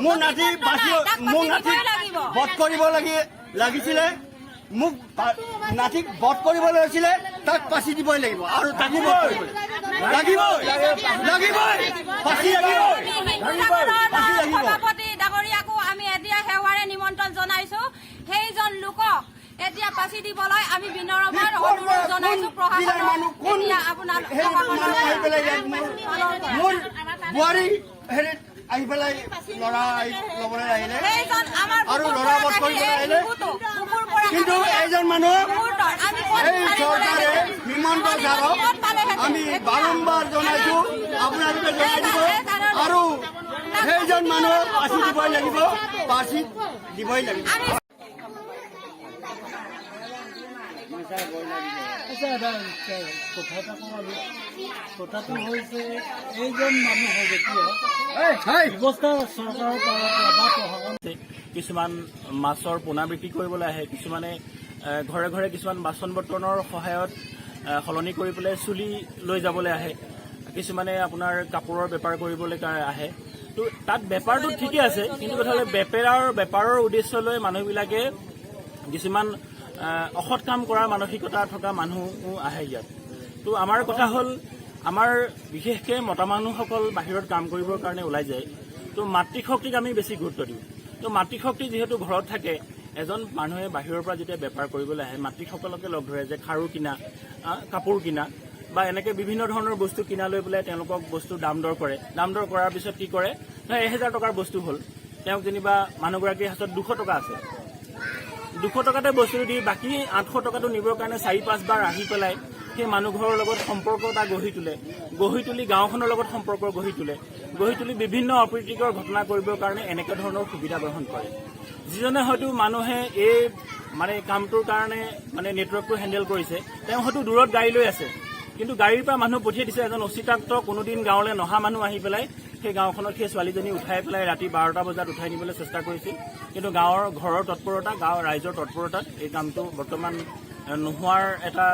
মোৰ নাতি বাচি, তাক মোৰ ফাঁচি নাতিক দিবই লাগিব। বধ কৰিব লাগিছিলে। মোক নাতিক বধ কৰিব লৈছিলে, তাক ফাঁচি দিবই লাগিব আৰু তাকো বধ কৰিব লাগিবই, লাগিবই, ফাঁচি লাগিবই। আমি হিন্দু জাগৰণৰ ফাঁচি লাগিব। সভাপতি ডাঙৰীয়াকো আমি এতিয়া সেৱাৰে নিমন্ত্ৰণ জনাইছো। সেইজন লোকক এতিয়া ফাঁচি দিবলৈ আমি বিনম্ৰ অনুৰোধ জনাইছো। কোন জিলাৰ মানুহ, প্ৰশাসনক কোন এতিয়া আপোনাৰ সেই মানুহ আহি পেলাই ইয়াত মোৰ বোৱাৰী হেৰিত আহি পেলাই ল'ৰা আহি ল'বলৈ আহিলে সেইজন আমাৰ আৰু বুকুৰ ল'ৰা পৰা বধ কাঢ়ি কৰিবলৈ এই আহিলে। শিশুটো বুকুৰ পৰা কিন্তু কাঢ়ি এইজন মানুহ মুহূৰ্তত আমি ক'ত এই বিচাৰিবলৈ চৰকাৰে গৈছো? হিমন্ত ছাৰক ক'ত পালেহেঁতেন? আমি এতিয়া বাৰম্বাৰ জনাইছো, আপোনালোকে জনাই দিব আৰু সেইজন মানুহক ফাঁচি দিবই লাগিব, ফাঁচি দিবই লাগিব। আমি আচ্ছা, এটা কথা এটা কওঁ আমি। কথাটো হৈছে, এইজন মানুহক এতিয়া ব্যৱস্থা চৰকাৰৰ পৰা বা প্ৰশাসন কিছুমান মাছৰ পোনা বিক্ৰী কৰিবলৈ আহে, কিছুমানে ঘৰে ঘৰে কিছুমান বাচন বৰ্তনৰ সহায়ত সলনি কৰি পেলাই চুলি লৈ যাবলৈ আহে, কিছুমানে আপোনাৰ কাপোৰৰ বেপাৰ কৰিবলৈ আহে। তো তাত বেপাৰটো ঠিকে আছে, কিন্তু কথা হ'লে বেপাৰৰ উদ্দেশ্য লৈ মানুহবিলাকে কিছুমান অসৎ কাম কৰাৰ মানসিকতা থকা মানুহো আহে ইয়াত। তো আমাৰ কথা হ'ল, আমাৰ বিশেষকৈ মতা মানুহসকল বাহিৰত কাম কৰিবৰ কাৰণে ওলাই যায়। তো মাতৃশক্তিক আমি বেছি গুৰুত্ব দিওঁ। তো মাতৃশক্তি যিহেতু ঘৰত থাকে, এজন মানুহে বাহিৰৰ পৰা যেতিয়া বেপাৰ কৰিবলৈ আহে, মাতৃসকলকে লগ ধৰে যে খাৰু কিনা, কাপোৰ কিনা বা এনেকৈ বিভিন্ন ধৰণৰ বস্তু কিনা লৈ পেলাই তেওঁলোকক বস্তু দাম দৰ কৰে। দাম দৰ কৰাৰ পিছত কি কৰে, ধৰ 1000 টকাৰ বস্তু হ'ল, তেওঁক যেনিবা মানুহগৰাকীৰ হাতত 200 টকা আছে, 200 টকাতে বস্তুটো দি বাকী 800 টকাটো নিবৰ কাৰণে চাৰি পাঁচবাৰ আহি পেলাই সেই মানুহ ঘৰৰ লগত সম্পৰ্ক এটা গঢ়ি তোলে। গঢ়ি তুলি গাঁওখনৰ লগত সম্পৰ্ক গঢ়ি তোলে। গঢ়ি তুলি বিভিন্ন অপ্ৰীতিকৰ ঘটনা কৰিবৰ কাৰণে এনেকুৱা ধৰণৰ সুবিধা গ্ৰহণ কৰে। যিজনে হয়তো মানুহে এই মানে কামটোৰ কাৰণে মানে নেটৱৰ্কটো হেণ্ডেল কৰিছে, তেওঁ হয়তো দূৰত গাড়ী লৈ আছে, কিন্তু গাড়ীৰ পৰা মানুহ পঠিয়াই দিছে। এজন অচিনাক্ত, কোনোদিন গাঁৱলৈ নহা মানুহ আহি পেলাই সেই গাঁওখনত সেই ছোৱালীজনী উঠাই পেলাই ৰাতি 12টা বজাত উঠাই নিবলৈ চেষ্টা কৰিছিল। কিন্তু গাঁৱৰ ঘৰৰ তৎপৰতা, গাঁৱৰ ৰাইজৰ তৎপৰতাত এই কামটো বৰ্তমান নোহোৱাৰ এটা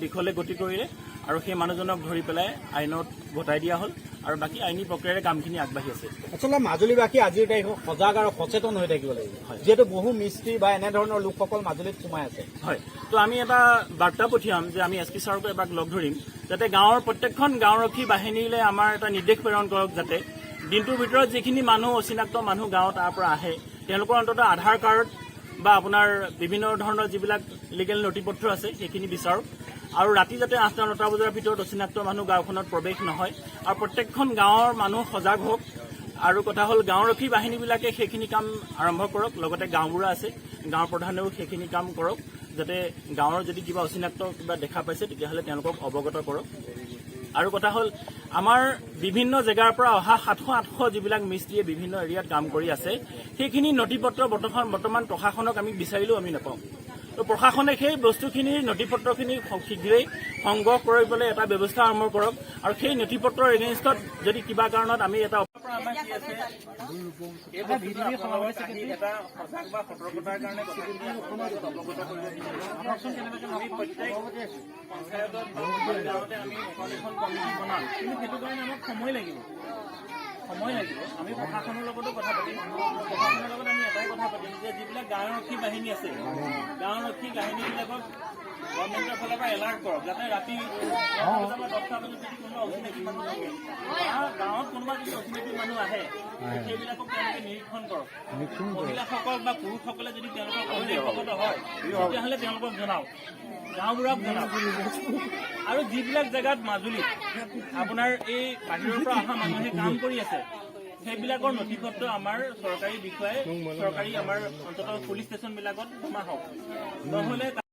দিশলৈ গতি কৰিলে আৰু সেই মানুহজনক ধৰি পেলাই আইনত গতাই দিয়া হ'ল আৰু বাকী আইনী প্ৰক্ৰিয়াৰে কামখিনি আগবাঢ়ি আছে। আচলতে মাজুলীবাসী আজিৰ তাৰিখত সজাগ আৰু সচেতন হৈ থাকিব লাগিব, যিহেতু বহু মিস্ত্ৰী বা এনেধৰণৰ লোকসকল মাজুলীত সোমাই আছে। হয়, তো আমি এটা বাৰ্তা পঠিয়াম যে আমি এছ পি ছাৰকো এবাৰ লগ ধৰিম, যাতে গাঁৱৰ প্ৰত্যেকখন গাঁওৰক্ষী বাহিনীলৈ আমাৰ এটা নিৰ্দেশ প্ৰেৰণ কৰক, যাতে দিনটোৰ ভিতৰত যিখিনি মানুহ, অচিনাক্ত মানুহ গাঁৱত তাৰ পৰা আহে, তেওঁলোকৰ অন্ততঃ আধাৰ কাৰ্ড বা আপোনাৰ বিভিন্ন ধৰণৰ যিবিলাক লিগেল নথি পত্ৰ আছে, সেইখিনি বিচাৰক আৰু ৰাতি যাতে 8টা 9টা বজাৰ ভিতৰত অচিনাক্ত মানুহ গাঁওখনত প্ৰৱেশ নহয় আৰু প্ৰত্যেকখন গাঁৱৰ মানুহ সজাগ হওক। আৰু কথা হ'ল, গাঁওৰক্ষী বাহিনীবিলাকে সেইখিনি কাম আৰম্ভ কৰক, লগতে গাঁওবুঢ়া আছে, গাঁৱৰ প্ৰধানেও সেইখিনি কাম কৰক, যাতে গাঁৱৰ যদি কিবা অচিনাক্ত কিবা দেখা পাইছে, তেতিয়াহ'লে তেওঁলোকক অৱগত কৰক। আৰু কথা হ'ল, আমাৰ বিভিন্ন জেগাৰ পৰা অহা 700 800 যিবিলাক মিস্ত্ৰীয়ে বিভিন্ন এৰিয়াত কাম কৰি আছে, সেইখিনি নথি পত্ৰ বৰ্তমান প্ৰশাসনক আমি বিচাৰিলেও আমি নাপাওঁ। তো প্ৰশাসনে সেই বস্তুখিনিৰ নথি পত্ৰখিনি শীঘ্ৰেই সংগ্ৰহ কৰিবলৈ এটা ব্যৱস্থা আৰম্ভ কৰক আৰু সেই নথি পত্ৰৰ এগেইনষ্টত যদি কিবা কাৰণত আমি এটা এই বস্তুটো আপোনালোক আহি এটা সজাগ বা সতৰ্কতাৰ কাৰণে কথাখিনি আপোনালোকক অৱগত কৰিব বিচাৰিছোঁ। আমি প্ৰত্যেক পঞ্চায়তত বা প্ৰত্যেক গাঁৱতে আমি এখন এখন কমিটি বনাম, কিন্তু সেইটো কাৰণে আমাক সময় লাগিব, সময় লাগিব। আমি প্ৰশাসনৰ লগতো কথা পাতিম। প্ৰশাসনৰ লগত আমি এটাই কথা পাতিম যে যিবিলাক গাঁওৰক্ষী বাহিনী আছে, গাঁওৰক্ষী বাহিনীবিলাকক গভৰ্ণমেণ্টৰ ফালৰ পৰা এলাৰ্ট কৰক, যাতে ৰাতি 9টা বজাৰ বা 10টা বজাত যদি কোনোবা অচিনাকি মানুহ থাকে বা গাঁৱত কোনোবা যদি অচিনাকি মানুহ আহে, সেইবিলাকক তেওঁলোকে নিৰীক্ষণ কৰক। মহিলাসকল বা পুৰুষসকলে যদি তেওঁলোকৰ সন্দেহবশত হয়, তেতিয়াহ'লে তেওঁলোকক জনাওক, গাঁওবুঢ়াক জনাওক। আৰু যিবিলাক জেগাত মাজুলীত আপোনাৰ এই বাহিৰৰ পৰা অহা মানুহে কাম কৰি আছে, সেইবিলাকৰ নথি পত্ৰ আমাৰ চৰকাৰী বিষয়াই, চৰকাৰী আমাৰ অন্ততঃ পুলিচ ষ্টেচনবিলাকত জমা হওক, নহ'লে